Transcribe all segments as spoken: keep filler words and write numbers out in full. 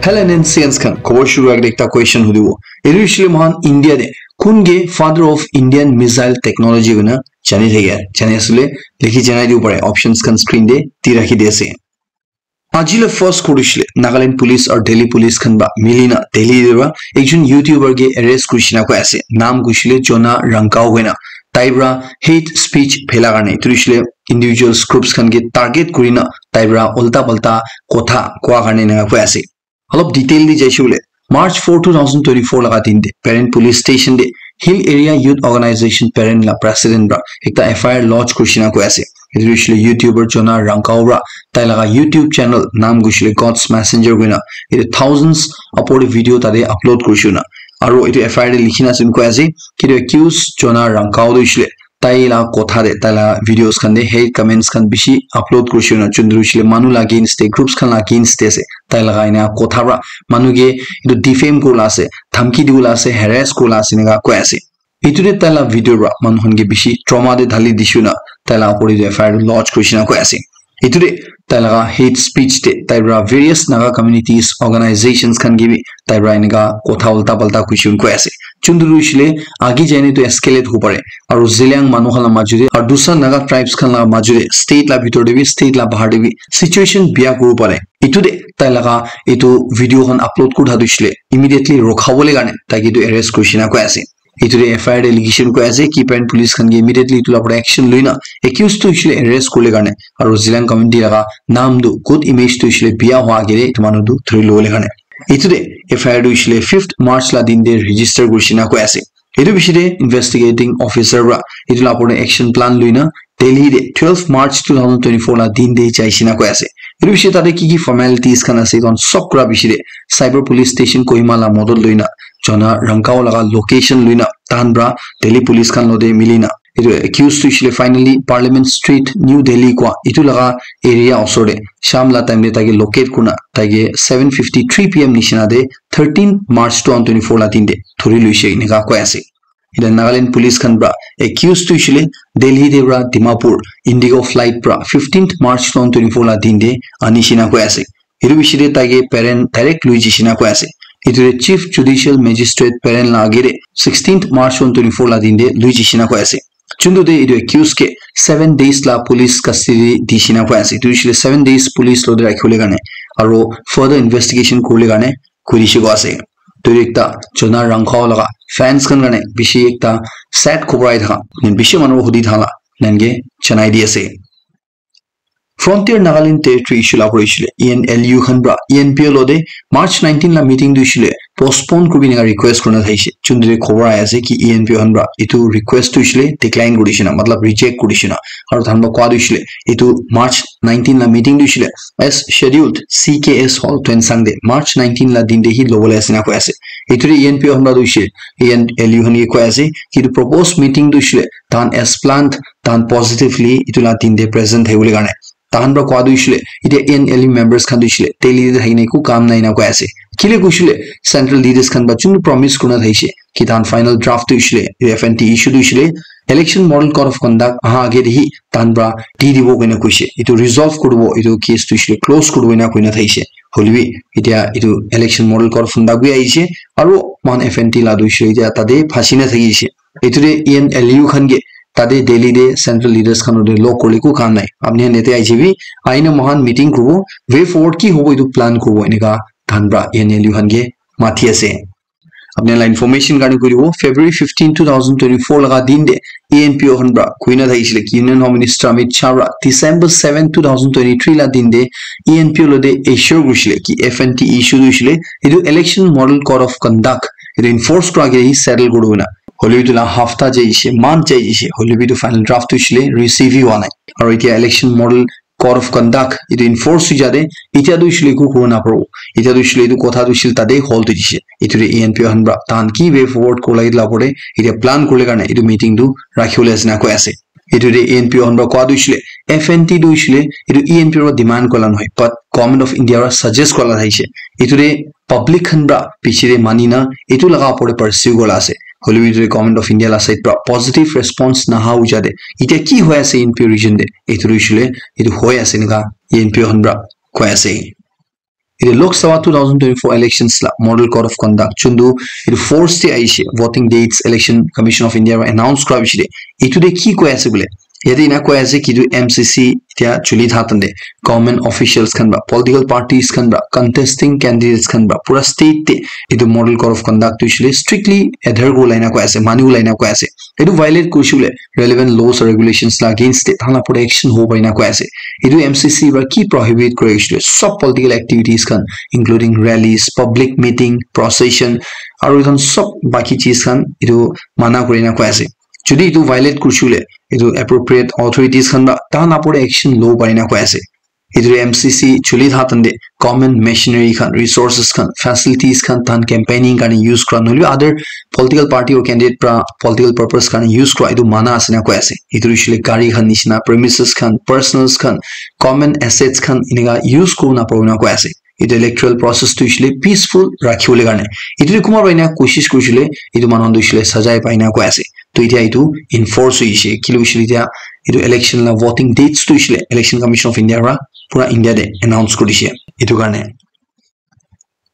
Hello N N C Ns khan, khobor shuru agre ekta question hudibo. Etu hoishile mohan India de kun ke father of Indian missile technology koina jani thake, jani asile likhi janai dibo pare. Options khan screen de di rakhi di ase. Aji la first khorishile Nagaland Police aru Delhi Police khan ba milina Delhi de ba ekjon YouTuber ke arrest kurishina koi ase. Naam kushile Jonah Rangkao koina. Tai pra hate speech phela karne, etu hoishile individuals groups khan ke target kurina tai pra ulta palta kotha koa karne eneka koi ase. Alop detail de jaishe hoile, March four, two thousand twenty-four laga din de Peren Police Station de Hill Area Youth Organization Peren la president pra ekta F I R lodge kurishina koi ase. Etu hoishile YouTuber Jonah Rangkao pra tai laga YouTube channel naam kushile God's Messenger koina, etu thousands upor de video tate upload kurishina. Aru etu F I R de likhina ase koi ase ki etu accused Jonah Rangkao tu hoishile tai la kotha de, tai la videos khan de hate comments khan bishi upload kurishina, chundru hoishile manu la against de, groups khan la against de ase. Tai laga ena kotha pra manu ke etu defame kurila ase, dhamki dibole ase, harass kurila ase eneka koi ase. Etu de tai la video pra manu khan ke bishi trauma de dhali dishina, tai la upor de F I R lodge kurishina koi ase. Etu de tai laga hate speech de tai pra various Naga communities organizations khan ke bi tai pra eneka kotha ulta palta question koi ase. Chundru hoishile age jaine tu escalate ho pare. Aru Zeliang manu khan la maju de aru dusra Naga tribes khan la maju de state la bitor de bi, state la bahar de bi situation bia kuribo pare. Etu de tai laga etu video khan upload kuri thaka tu hoishile immediately rokha bole karne tai ke tu arrest kurishina koi ase. Etu de F I R de likhishina koi ase ki Peren Police khan ke immediately etu la upor action loina accused tu hoishile arrest kuribole karne aru Zeliang community laga naam tu good image tu hoishile bia hua agere etu manu tu dhuri lobole karne. Etu de F I R tu hoishile fifth March la din de register kurishina koi ase. Etu bishi de investigating officer pra etu la upor de action plan loina Delhi de twelve March two thousand twenty-four la din de jaishina koi ase. Etu bishi tate ki ki formalities khan ase, etu khan sob kura bishi de Cyber Police Station Kohima la modot loina, Jonah Rangkao laga location loina, tahan pra Delhi Police khan lo de milina. Etu accused tu hoishile finally Parliament Street, New Delhi kwa, etu laga area osor de sham la time de tai ke locate kurina, tai ke seven fifty-three P M nishina de thirteen March two thousand twenty-four la din de dhuri loishe eneka koi ase. Etu Nagaland Police khan pra accused tu hoishile Delhi de pra Dimapur Indigo flight pra fifteenth March two thousand twenty-four la din de anishina koi ase. Etu bishi de tai ke Peren direct lui jishina koi ase. Etu de Chief Judicial Magistrate Peren la age de sixteenth March two thousand twenty-four la din de lui jishina koi ase. Chuntu de etu accused ke seven days la police custody dishina koi ase. Etu hoishile seven days police lo de rakhibole karne aru further investigation kuribole karne kuri dishi koi ase. Tu ekta Jonah Rangkao laga fans khan karne bishi ekta sad khobor ahi thaka, bishi manu hudi thaka la nenge janai di ase. Frontier Nagaland Territory issue la pore hoishile E N L U khan pra E N P O lo de March nineteen la meeting tu hoishile postpone kuribi eneka request kurina thaishe. Chundri khobor ahi ase ki E N P O khan pra etu request tu hoishile decline kuri dishina, matlab reject kuri dishina. Aru tahan pra koa tu hoishile etu March nineteen la meeting tu hoishile as scheduled C K S Hall Tuensang de March nineteen la din de hi lobole ase na koi ase. Etu de E N P O khan pra tu hoishile E N L U khan ke koi ase ki etu proposed meeting tu hoishile tahan as planned, tahan positively etu la din de present thakibole karne. Tahan pra koa tu hoishile, etia E N L U members khan tu hoishile, Delhi de thakina eku kam nai na koi ase. Kile koishile, central leaders khan pra chun promise kurina thaishe, ki tahan final draft tu hoishile, F N T issue tu hoishile, election model code of conduct aha age de hi tahan pra di dibo koina koishe. Etu resolve kuribo, etu case tu hoishile close kuribo ena koina thaishe. Hoilebi, etia etu election model code of conduct bi ahishe, aru mohan F N T la tu hoishile, etia tate phasi na thakishe. Etu de E N L U khan ke tate Delhi de central leaders khan de log kuribole eku kam nai. Apni khan yate ahi jabi, ahina mohan meeting kuribo, way forward ki hobo etu plan kuribo, eneka tahan pra E N L U khan ke mati ase. Apni la information karne koi dibo, February fifteen, two thousand twenty-four laga din de E N P O khan pra koina thakisile ki Union Home Minister Amit Shah pra December seven, two thousand twenty-three la din de E N P O lo de assure kurisile ki F N T issue tu hoishile, etu election model code of conduct etu enforce kura ke hi settle kuribo na. Hoilebi etu la hafta jaishe, month jaishe, hoilebi etu final draft tu hoishile receive hi hua nai. Aru etia election model code of conduct etu enforce hoi jate, etia tu hoishile eku kuribo na paribo. Etia tu hoishile etu kotha tu hoishile tate hold hoi jaishe. Etu de E N P O khan pra tahan ki way forward kuribo la etu la opor de etia plan kuribole karne etu meeting tu rakhibole ase na koi ase. Etu de E N P O khan pra koa tu hoishile, F N T tu hoishile, etu E N P O pra demand kurila nohoi, but Government of India pra suggest kurila thaishe. Etu de public khan pra piche de mani na, etu laga opor de pursue kurila ase. Hoilebi etu de Government of India la side pra positive response naha hoi jate, etia ki hoi ase E N P O region de, etu tu hoishile, etu hoi ase eneka E N P O khan pra koi ase. Etu Lok Sabha two thousand twenty-four elections la model code of conduct chundu etu force te aishe, voting dates Election Commission of India announce kura bishi de. Etu de ki koi ase bole? Yate ina koi ase ki tu M C C tia chuli thatan de government officials khan ba, political parties khan ba, contesting candidates khan ba, pura state te etu model code of conduct tu shile strictly adhere ko laina koi ase, mani ko laina koi ase. Etu violate kurishe koile relevant laws or regulations la against te thana pura action ho paina koi ase. Etu M C C ba ki prohibit kore koishe koile sob political activities khan, including rallies, public meeting, procession, aru etu khan sob baki cheez khan etu mana kuri na koi ase. Jodi etu violate kurishe koile etu appropriate authorities khan ba tahan apore action lo pari na koi ase. Etu M C C chuli thatan de government machinery khan, resources khan, facilities khan tahan campaigning karne use kura nohole other political party or candidate pra political purpose karne use kura etu mana ase na koi ase. Etu hoishe koile gari khan nishina, premises khan, personals khan, government assets khan enika use kuri na pabo na koi ase. Etu electoral process tu hoishe koile peaceful rakhi bole karne. Etu de kunba para ena koshish kurishe koile etu manu khan tu hoishe koile sajai pai na koi ase. To etia etu enforce hoishe, kile hoishe koile etia etu election la voting dates tu hoishe koile Election Commission of India para pura India de announce kuri dishe. Etu karne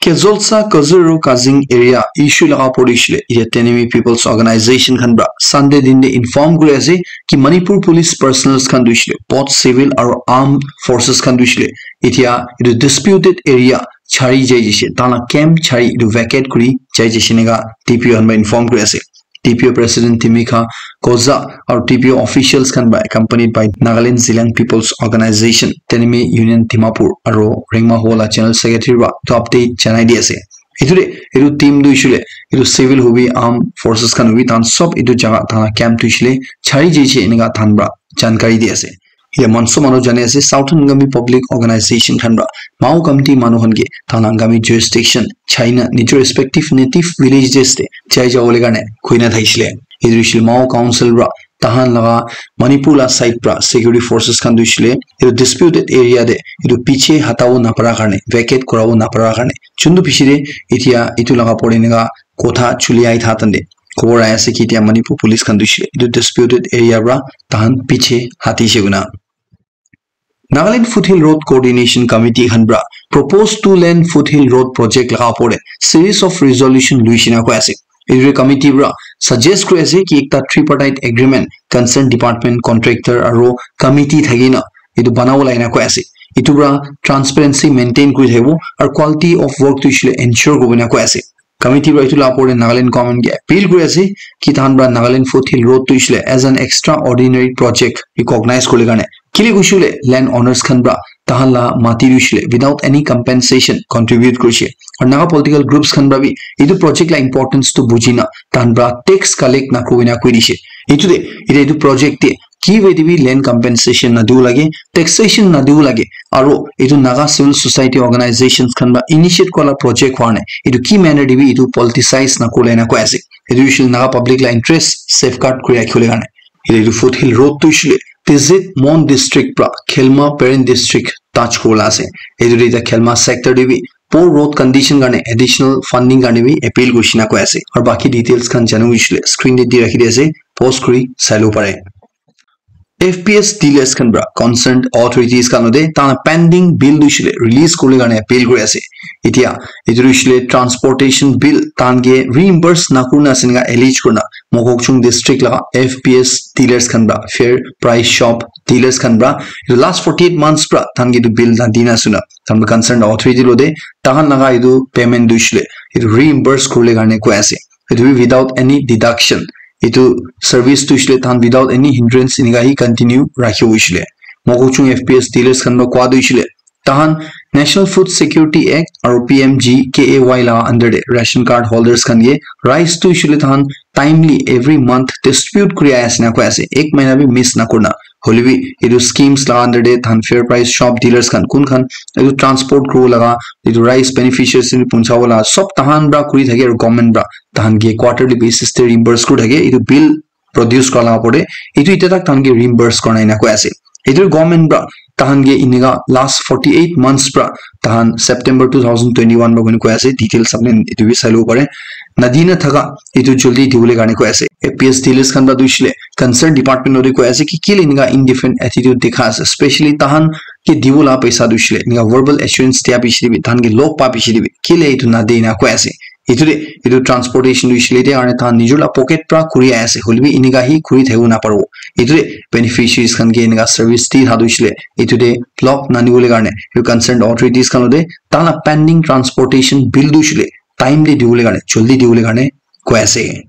Kezolsa Kazuru Kazing area issue laga pore hoishe koile etia Teneme People's Organization khan para Sunday din de inform kuri ase ki Manipur police personals khan tu hoishe koile both civil aru armed forces khan tu hoishe koile etia etu disputed area chari jai jishe, tala camp chari etu vacate kuri jai jishe enika D P O khan para inform kuri ase. D P O President Timika Koza aru D P O officials khan para accompanied by Nagaland Zeliang People's Organization, Teneme Union Dimapur aru Rengma Hola General Secretary para etu update janai di ase. Etu de etu team tu hoishe koile etu civil hobi armed forces khan hobi tahan sob etu jaga tahan camp tu hoishe koile chari jai jishe enika tahan para jankari di ase. Etia manu sob manu jani ase Southern Angami Public Organization khan para Mao committee manu khan ke tahan Angami jurisdiction chari na nijor respective native villages te jai jabo le karne koi na thakishe koile. Etu hoishe koile Mao Council para tahan laga Manipur la side para security forces khan tu hoishe koile etu disputed area de etu piche hatabo napara karne, vacate kurabo napara karne, chundu piche de etia etu laga pore enika kotha chuli ai thatan de khobor ai ase ki etia Manipur police khan tu hoishe koile etu disputed area para tahan piche hatishe koina. Nagaland Foothill Road Coordination Committee khan para proposed two lane foothill road project laga opor te series of resolution luishe na koi ase. Etu committee para suggest kuri ase ki ekta tripartite agreement concerned department, contractor aru committee thaki na etu banabo lai na koi ase. Etu para transparency maintain kuri thakibo aru quality of work tu hoishe koile ensure kuribo na koi ase. Committee para etu la opor te Nagaland government ke appeal kuri ase ki tahan para Nagaland Foothill Road tu hoishe koile as an extraordinary project recognize kuri karne. Kile hoishe koile land owners khan para tahan la mati tu hoishe koile without any compensation contribute kurishe. Aru Naga political groups khan para bi etu project la importance tu buji na tahan para tax collect na kuri na koi dishe. Etu de, etu, etu project de ki way te bi land compensation na dibo lage, taxation na dibo lage, aru etu Naga civil society organizations khan para initiate kura la project howa nai, etu ki manner te bi etu politicize na kuri le na koi ase. Etu hoishe koile Naga public la interest safeguard kuri rakhi bole karne. Etu, etu foothill road tu hoishe koile Tizit Mon district para Khelma parent district touch kuri bola ase. Etu de etia Khelma sector de bi poor road condition karne additional funding karne bi appeal kurishe na koi ase. Aru baki details khan janibo hoishe koile screen de di rakhi di ase, pause kuri sai lobo pare. F P S dealers khan para concerned authorities khan logote tahan pending bill tu hoishe koile release kuribole karne appeal kuri ase. Etia etu tu hoishe koile transportation bill tahan ke reimburse na kurina ase enika allege kurina Mokokchung district laga F P S dealers khan para, fair price shop dealers khan para, etu last forty eight months para tahan ke etu bill na dina ase na, tahan para concerned authority logote tahan laga etu payment tu hoishe koile etu reimburse kuribole karne koi ase. Etu bi without any deduction, etu service tu hoishe koile tahan without any hindrance enika hi continue rakhibo hoishe koile. Mokokchung F P S dealers khan para kowa tu hoishe koile tahan National Food Security Act aru P M G K A Y laga under te ration card holders khan ke rice tu hoishe koile tahan timely every month distribute kuri ahi ase na koi ase, ek mahina bi miss na kurina. Hoile bi etu schemes laga under te tahan fair price shop dealers khan kun khan etu transport kuribo laga, etu rice beneficiaries te punchabo laga sob tahan para kuri thake aru government para tahan ke quarterly basis te reimburse kuri thake. Etu bill produce kura laga opor te etu etia tak tahan ke reimburse kura nai na koi ase. Etu government para tahan ke enika last forty eight months para tahan September two thousand twenty-one para koi ase, details apni etu bi sai lobo pare. Nadina thaka etu jaldi dibole karne koi ase. F P S dealers khan para tu hoishe koile concerned department logote koi ase ki kile enika indifferent attitude dikha ase, especially tahan ke dibo la paisa tu shile, enika verbal assurance dia bishi dibi, tahan ke log pa bishi dibi, kile itu na de na koi ase. Itu de, itu transportation tu shile de, arne tahan nijor la pocket pra kuri ase, holibi enika hi kuri thaibo na paribo. Itu de, beneficiaries khan ke enika service di thadu shile, itu de, log na nibole karne, itu concerned authorities khan lo de, tahan la pending transportation bill tu shile, time de dibole karne, joldi dibole karne, koi ase.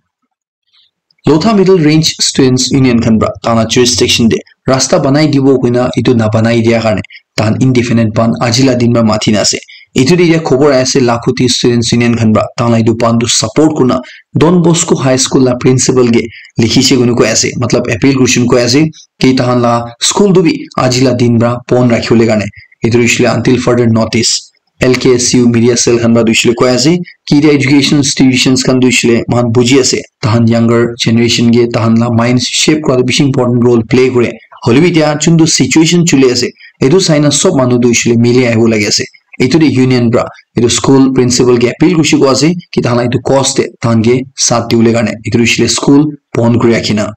Lotha Middle Range Students Union khan pra tahan la jurisdiction de rasta banai dibo koina itu na banai dia karne tahan indefinite ban aji la din pra mati na ase. Itu de ya khobor ase Lakhuti Students Union khan pra tahan la itu ban tu support kurna Don Bosco High School la principal ke likhi se koina koi ase, matlab appeal kurishin koi ase ki tahan la school tu bi aji la din pra bon rakhi bole karne. Itu hoishe le until further notice. L K S U media cell khan pra tu hoishe le koi ase ki the education institutions khan tu hoishe le moikhan buji ase, tahan younger generation ke tahan la minds shape kura tu bishi important role play kure. Hoilebi etia chuntu situation chuli ase, etu saina sob manu tu hoishe le mili ahibo lage ase. Etu de union pra etu school principal ke appeal kurishe koi ase ki tahan la etu cause de tahan ke saath dibole karne, etu hoishe le school bon kuri rakhina.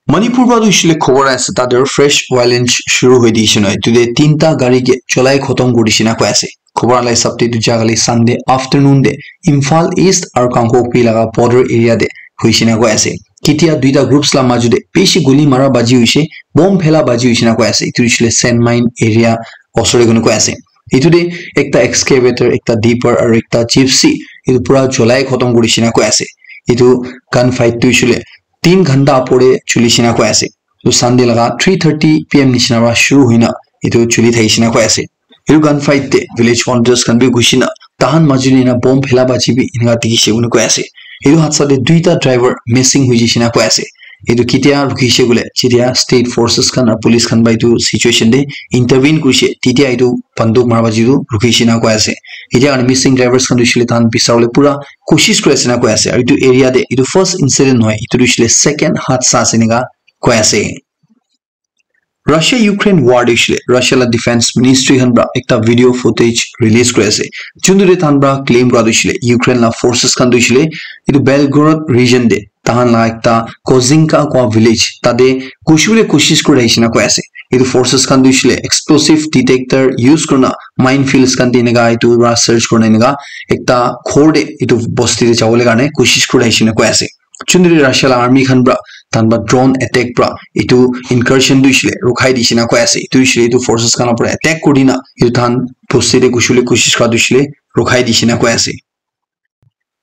Manipur pra tu hoishe le khobor ase, tate fresh violence shuru hoi dise na. Etu de tinta gari ke cholai khotom kuri dise na koi ase. Khobor la hisab te etu jaga le Sunday afternoon de Imphal East aru Kangpokpi laga border area de hoishe na koi ase. Ketia duita groups la maju de bishi guli mara baji hoishe, bomb phela baji hoishe na koi ase. Etu hoishe le sand mine area osor de koina koi ase. Etu de ekta excavator, ekta dipper aru ekta gypsy etu pura cholai khotom kuri dise na koi ase. Etu gun fight tu hoishe le tin ghanta opor de chuli dise na koi ase. Tu Sunday laga three thirty P M nishina para shuru hoina etu chuli thakishe na koi ase. Etu gun fight te village volunteers khan bi ghushi na tahan maji de na bomb phela baji bi enika dikhishe koina koi ase. Etu hadsa te duita driver missing hoi jaishe na koi ase. Etu ketia rukishe koile, jetia state forces khan aru police khan para etu situation te intervene kurishe, tetia etu banduk mara baji tu rukishe na koi ase. Etia karne missing drivers khan tu hoishe le tahan bisabole pura koshish kuri ase na koi ase. Aru etu area te etu first incident nohoi, etu tu hoishe le second hadsa ase enika koi ase. Russia Ukraine war de hoishe le Russia la defense ministry khan para ekta video footage release kuri ase. Juntu de tahan para claim kura tu hoishe le Ukraine la forces khan tu hoishe le etu Belgorod region de tahan la ekta Kozinka koi village tate ghushibole koshish kuri thakishe na koi ase. Etu forces khan tu hoishe le explosive detector use kurina minefields khan de enika etu para search kurina enika ekta ghor de etu bosti de jabole karne koshish kuri thakishe na koi ase. Juntu de Russia la army khan para tahan para drone attack para etu incursion tu hoishe le rukhai dise na koi ase. Etu hoishe le etu forces khan para attack kuri dina etu tahan bosti de ghushibole koshish kura tu hoishe le rukhai dise na koi ase.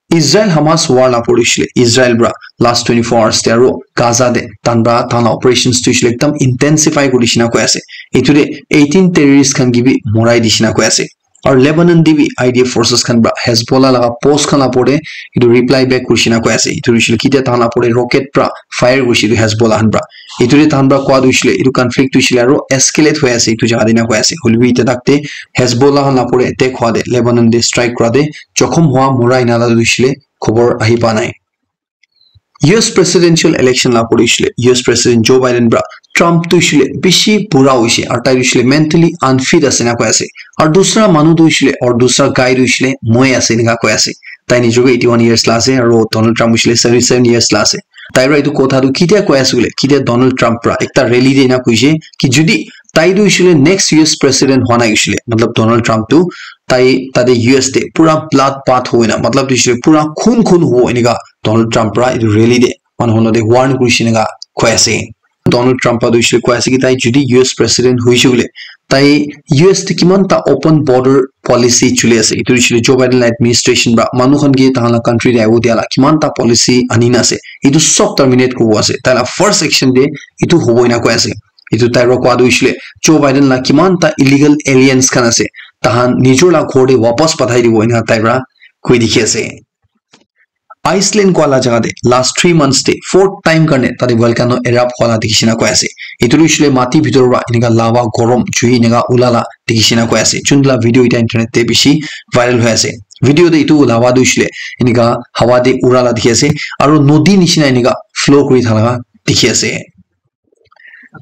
Israel Hamas war la opor de hoishe le Israel para last twenty-four hours te aru Gaza de tahan para tahan la operations tu hoishe le ekdam intensify kuri dise na koi ase. Etu de eighteen terrorist khan ke bi morai dise na koi ase. Aru Lebanon de bi I D F forces khan para Hezbollah laga post khan la opor de etu reply back kurishe na koi ase. Etu hoishe le ketia tahan la opor de rocket para fire kurishe etu Hezbollah khan para. Etu de tahan para koa tu hoishe le etu conflict tu hoishe le aru escalate hoi ase etu jaga de na koi ase. Hoilebi etia tak te Hezbollah khan la opor de attack hua de Lebanon de strike kura de jokhom hua mora ena la tu hoishe le khobor ahi pa nai. U S presidential election la opor de hoishe le U S President Joe Biden para Trump tu hoishe le bishi bura hoishe, aru tai hoishe le mentally unfit ase na koi ase. Aru dusra manu tu hoishe le, aru dusra guy tu hoishe le moi ase enika koi ase. Tai nijor ke eighty one years la ase, aru Donald Trump hoishe le seventy seven years la ase. Tai para etu kotha tu ketia koi ase koile, ketia Donald Trump para ekta rally de ena koishe ki jodi tai tu hoishe le next U S president hua nai hoishe le, matlab Donald Trump tu tai tate U S te pura blood bath hobo ena, matlab tu hoishe le pura khun khun hobo enika Donald Trump para etu rally de manu khan logote warn kurishe enika koi ase. Donald Trump para tu hoishe le koi ase ki tai jodi U S president hoishe koile tai U S te kiman ta open border policy chuli ase, etu hoishe le Joe Biden la administration para manu khan ke tahan la country de ahibo dia la kiman ta policy ani na ase, etu sob terminate kuribo ase. Tai la first action de etu hobo ena koi ase. Etu tai para koa tu hoishe le Joe Biden la kiman ta illegal aliens khan ase, tahan nijor la ghor de wapas pathai dibo ena tai para koi dikhi ase. Iceland koa la jaga de last three months de fourth time karne tate volcano erupt hua la dikhi shina koi ase. Etu tu hoishe le mati bhitor para enika lava gorom jui enika ula la dikhi shina koi ase. Jun la video eta internet te bishi viral hoi ase. Video de etu lava tu hoishe le enika hawa de ura la dikhi ase. Aru nodi nishina enika flow kuri thaka dikhi ase.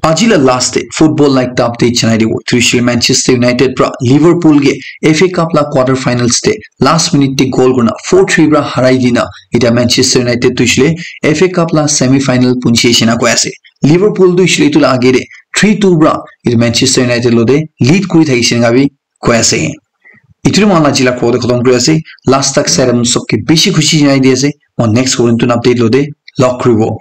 Aji la last day football like top day janai dibo. Tuishile Manchester United pra Liverpool ke F A Cup la quarter finals te last minute te goal kurna four three pra harai dina ita Manchester United tuishile F A Cup la semi final punchie shina koi ase. Liverpool tuishile itu la age de three two pra itu Manchester United lo de lead kuri thakishe nga bi koi ase. Itu moi la jila ko de khatam kuri ase. Last tak sai mon sob ke bishi khushi janai di ase. Moi next ko notun update lo de log kuribo.